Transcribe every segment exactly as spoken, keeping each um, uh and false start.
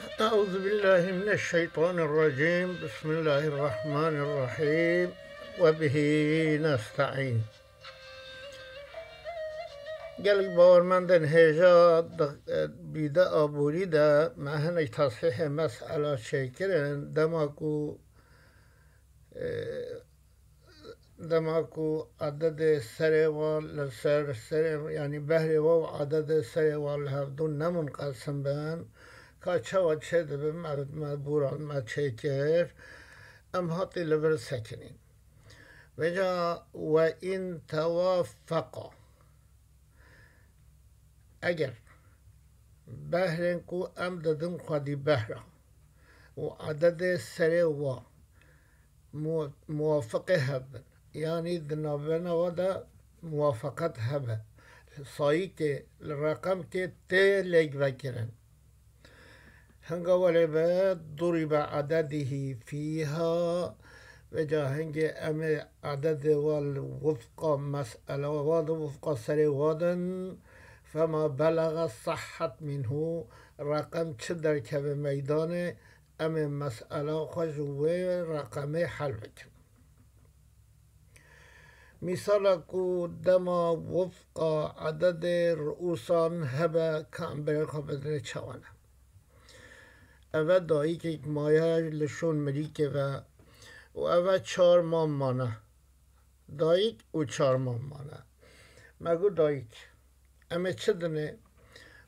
أعوذ بالله من الشيطان الرجيم. بسم الله الرحمن الرحيم. وبه نستعين. Gelek bawermendên hêja di, e, bîde aborî de me hinek tashîhê mesela çêkirin. Dema ku, e, dema ku ededê serê wa li ser serê, yanî behrê wa û ededê serê wa li hevdû ne munqesim bin, ka çawa çêdibe me, me bûran me çêkir, em hatî li vir sekinîn. Vêca we in tewafeqa. Eger behrên ku em didin xwedî behra û ededê serê wa mu-, muwafiqê hebin, yanî di navbena wa de muwafaqet hebe, sayîkê li reqemkê tê lêkvekirin. Hinga welê be duribe ededihî fîha, vêca hingê em ê ededê wa li wifqa mesela wa de, wifqa serê wa din, fema belaga sahhat minhu, reqem çi derkeve meydanê, em ê mesela xwe ji wê reqemê hel bikin. Mîsala ku dema wifqa ededê ruûsan hebe, ka em berê xwe bidinê çawa ne. Eve dayikek maye li şûn mirîkê ve û eve çar mam mane. Dayik û çar mam mane. Me got, dayik, em ê çi dinê?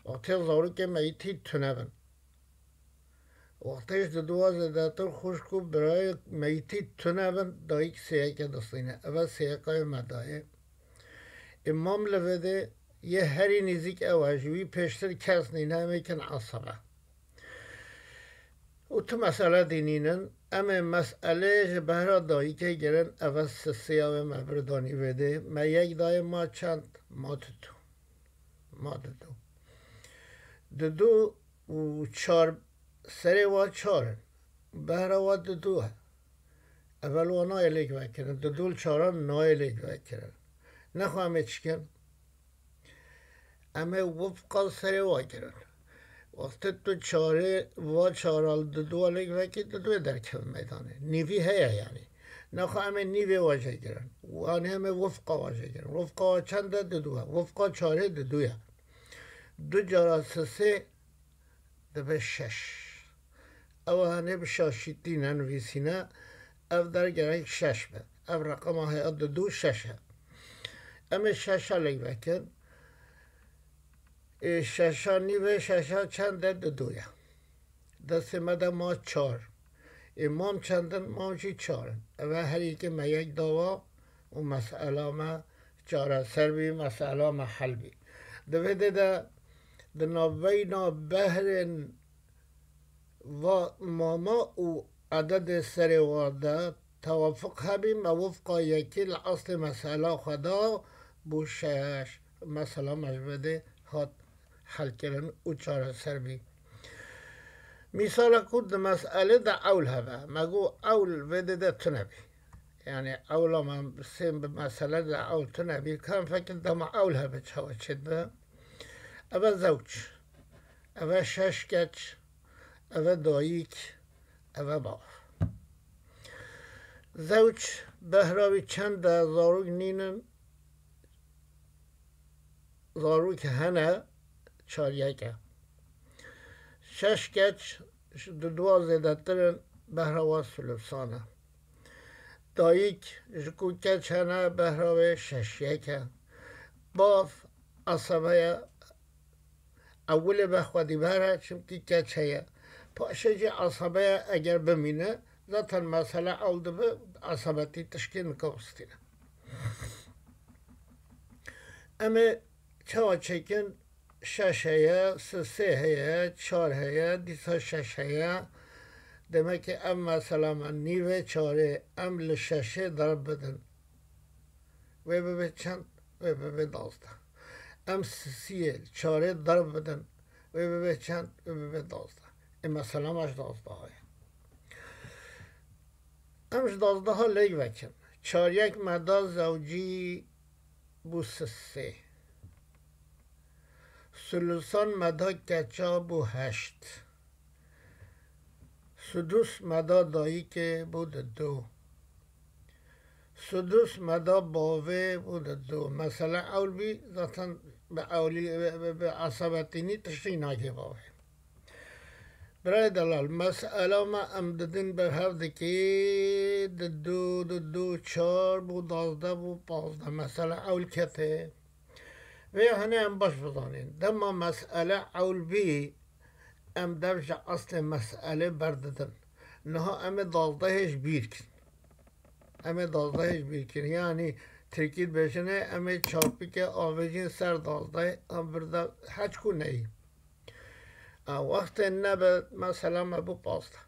Wextê zarokê meyitî tune bin. Wextê ji diduwa zêdetir xwişk û birayê meyitî tune bin, dayik sêyeke distîne. Eve sêyeka yê me dayê. Ê mam li vê de yê herî nêzîk ew e, ji wî pêştir kes nîne, em ê kin esebe. Û tu mesele dî nînin, em ê meselê ji behra dayikê girin, eve sisiya wê me bir danî vê de. Me yek dayê, ma çend? Ma didu. Ma didu. Didu û çar, serê wa çar in. Behra wa didu e. Evel wa nayê lêk vekirin. Didu li çaran nayê lêk vekirin. Nexwe em ê çikin? Em ê wifqa serê wa kirin. Wextê tu çarê wa çara li didu wa lêk vekî, didu wê derkeve meydanê. Nîvî heye yanî. Nexwe em ê nîvê wa jê kirin. Yanî em ê wifqa wa jê kirin. Wifqa wa çend e? Didu e. Wifqa çarê didu ye. Du cara sisê dibe şeş. Ew hene bi şaşîtî nenivîsîne, ev der gerek şeş be. Ev reqema heye didu şeş e. Em ê şeşa lêk vekin. Ê şeşa nîve, şeşa çend e? Didu ye. Destê me de ma çar. Ê mam çend in? Mam jî çar in. Eve her yekê me yek dawa û mesela me çareser bî, mesela me hel bî. Di vê dê de di navbeyna behrên va mama û ededê serê wa de tewafuq hebî, me wifqa yekî li eslê mesela xwe da, bû şeş. Mesela me ji vê dê hat helkirin û çareser bî. Mîsala ku di meselê de ewl hebe, me got ewl vê dê de tune bî. Yanî ewla me sê bi mesele de ewl tune bî, ka em fekin dema ewl hebe çawa çêdibe. Eve zewc, eve şeş keç, eve dayik, eve bav. Zewc behra wî çend e? Zarok nînin, zarok hene, çar yek e. Şeş keç ji diduwa zêdetir in, behra wa sulusan e. Dayik ji ku keç hene, behra wê şeş yek e. Bav esebe ye, ewilê be xwedî bere, çimkî keç heye. Paşê jî esebe ye, eger bimîne, zaten mesele ewl dibe, esebetî tişkê nika wistîne. Em ê çawa çêkin? Şeş heye, sisê heye, çar heye, dîsa şeş heye. Demek ki ev mesela me nîvê çarê, em li şeşê derb bidin. Wê bibe çend? Wê bibe dazdeh. Em sisiyê li çarê derb bidin. Wê bibe çend? Wê bibe dazdeh. Ê mesela me ji dazdeha ye. Em ji dazdeha lêk vekin. Çar yek me da zewcî bû sisê. Sulusan me da keça bû heşt. Sudus me da dayikê bû didu. Sudus me da bavê bû didu. Mesele ewl bî, zaten bi ewlî, bi, bi, bi esebetînî tiştî nake bavê. Birayê delal, mesela me em didin bi hev dikê, didu, didu, çar bû, dazdeh bû, pazdeh. Mesela ewl kete. Vê hene em baş bizanîn. Dema mesele ewl bî, em dev ji eslê meselê berdidin. Niha em ê dazdehê ji bîr kin. Em ê dazdehê ji bîr kin. Yanî tirkî dibêjine, em ê çarpike avêjin ser dazdehê, em vir de heç ku neyî. A, wextê nebe mesela me bû pazdeh.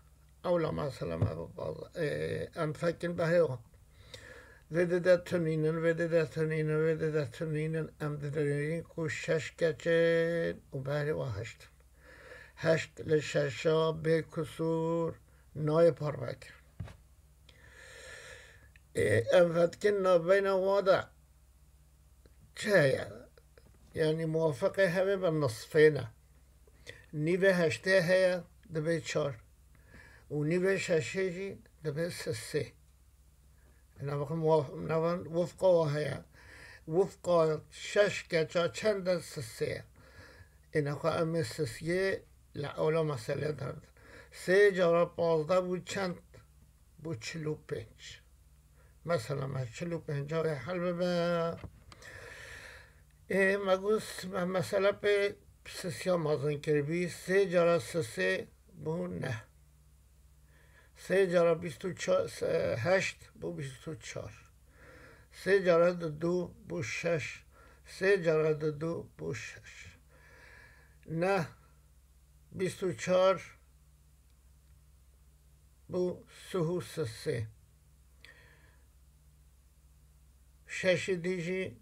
Ewla mesela me bû pazdeh. Ê, em fekin behê wan. Vê dide tunînin, vê dide tunînin, vê dide tunînin. Em didirêjin ku şeş keçin û behrê wa heşt in. Heşt li şeşa bê kusûr nayê parve kirin. Ê, em fetikin navbeyna wa de çi heye? Yanî muwafiqê hevê bi nisfê ne. Nîvê heştê heye, dibe çar. Û nîvê şeşê jî dibe sisê. Ina bixwe muwaf-, ina van wifqa wa heye. Wifqa şeş keça çend e? Sisê ye. Ina xwe em ê sisê li ewla meselê derdin. Sê cara pazdeh bû çend? Bû çil û pênc. Mesela me çil û pênc wê hel bibe. Ê, me got, me mesele pê sisiya mezin kiribî. Sê cara sisê bû neh. Sê cara bîst û çar, se-, heşt bû bîst û çar. Sê cara didu bû şeş. Sê cara didu bû şeş. Neh, bîst û çar bû sih û sisê. Şeşê dî jî,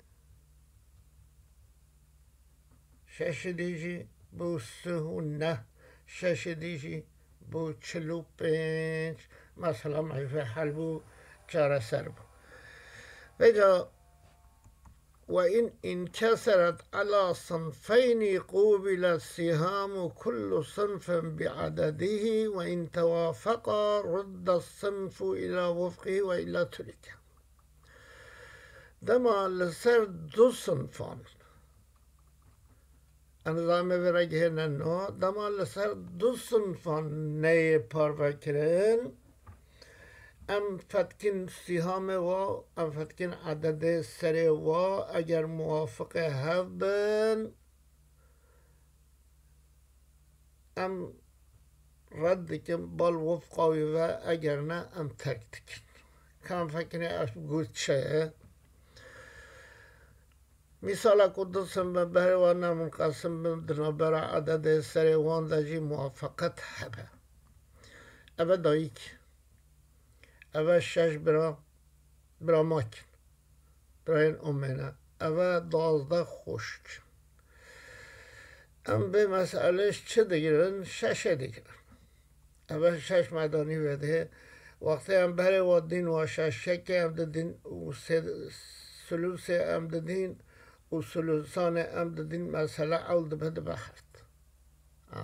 şeşê dî jî bû sih û neh, şeşê dî jî bû çil û pênc. Mesela meyve hel bû, çareser bû. Vêca وإن انكسرت على صنفين قوبلت سهام كل صنف بعدده، وإن توافقا رد الصنف إلى وفقه وإلا ترك. Dema li ser du sinfan, em dizanê vê re gihêne no, dema li ser du sinfan neyê parve kirin, em fetkin sîhamê wa, em fetkin ededê serê wa, eger muwafiqê hev bin, em red dikin, bal wifqa wî ve, eger ne, em terk dikin. Ka em fekinê ev got çi ye? Mîsala ku du sinf bin, behrê wan ne munqesim bin, di navbera ededê serê wan de jî muwafaqet hebe. Eve dayik. Eve şeş bira, bira mak in. Birayên omê ne. Eve duwazdeh xwişk in. Em vê meselê ji çi digirin? Şeşê digirin. Eve şeş medanî vedihê. Wextê em berê wa dîn wa şeşekê em didîn û sê-, sulusê em didîn û sulusanê em didîn, mesele ewl dibe, dibe heft. A.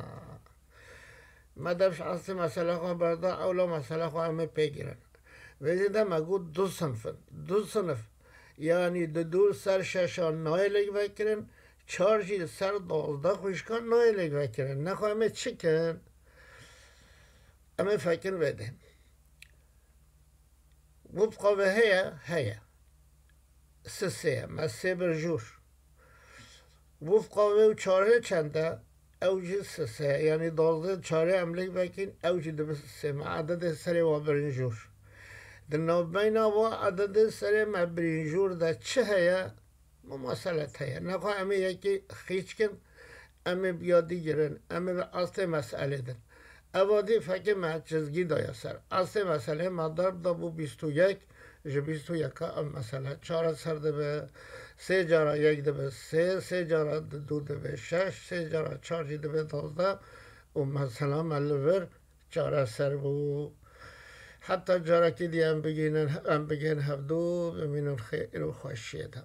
Me dev ji eslê mesele xwe berda, ewla mesele xwe em ê pê girin. Vêjê de me got du sinf in. Du sinf. Yanî didu li ser şeşan nayê lêk vekirin, çar jî li ser duwazdeh xwişkan nayê lêk vekirin. Nexwe em ê çi kin? Em ê fekin vê de. Wifqa vê heye? Heye. Sisê ye. Me sê bir jûr. Wifqa vê û çarê çend e? Ew jî sisê ye. Yanî duwazdeh çarê em lêk vekîn, ew jî dibe sisê. Me ededê serê wa birin jûr. Di navbeyna wa ededê serê me birîn jûr de çi heye? Mumaselet heye. Nexwe em ê yekî xîç kin, em ê bi yadî girin, em ê bi astê meselê din. Evadî fekê me çizgî daye ser. Astê meselê me darb da bû bîst û yek, ji bîst û yeka ev mesele çareser dibe. Sê cara yek dibe sê, sê cara du dibe şeş, sê cara çar jî dibe duwazdeh û mesela me li vir çareser bû. Heta carekî dî em bigihînin, em bigihên hevdû, bimînin xêr û xweşiyê de.